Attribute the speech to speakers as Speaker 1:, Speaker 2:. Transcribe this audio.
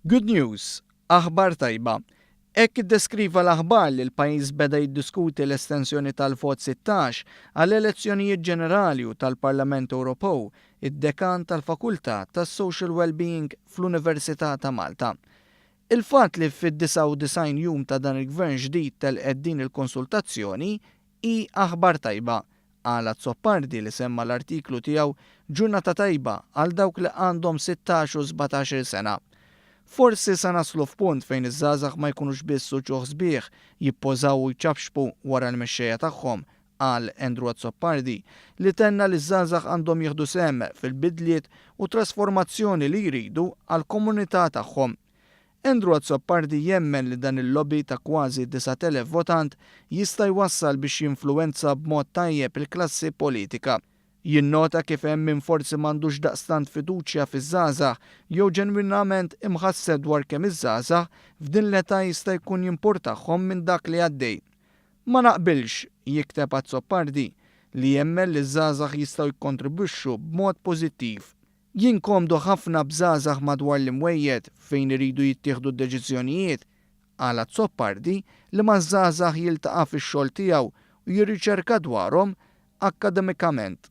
Speaker 1: Good news, aħbar tajba. Hekk iddeskriva l-aħbar li l-pajjiż beda jiddiskuti l-estensjoni tal-vot 16 għall-elezzjonijiet ġenerali u tal-Parlament Ewropew id-Dekan tal-Fakultà tas-Social Wellbeing fl-Università ta' Malta. Il-fatt li fid-99 jum ta' dan il-Gvern ġdid telqet din il-konsultazzjoni hi aħbar tajba, qal Azzopardi li semma l-artiklu tiegħu Ġurnata tajba għal dawk li għandhom 16 u 17-il sena. Forsi sa naslu f'punt fejn iż-żgħażagħ ma jkunux biss uċuħ sbieħ jippożaw u jċapċpu wara l-mexxejja tagħhom, qal Andrew Azzopardi, li tenna li ż-żgħażagħ għandhom jieħdu sehem fil-bidliet u trasformazzjoni li jridu għall-komunità tagħhom. Andrew Azzopardi jemmen li dan il-lobby ta' kważi 9,000 votant jista' jwassal biex jinfluwenza b'mod tajjeb il-klassi politika. Jinnota kif hemm min forsi m'għandux daqstant fiduċja fiż-żgħażagħ jew ġenwinament imħasseb dwar kemm iż-żgħażagħ f'din l-età jista' jkun jimpurtahom minn dak li għaddej. Ma naqbilx, jikteb Azzopardi, li jemmen li ż-żgħażagħ jistgħu jikkontribwixxu b'mod pożittiv. Jien komdu ħafna b'żgħażagħ madwar l-imwejjed fejn iridu jittieħdu d-deċiżjonijiet, qal Azzopardi li maż-żgħażagħ jiltaqa' fix-xogħol tiegħu u jirriċerka dwarhom akkademikament.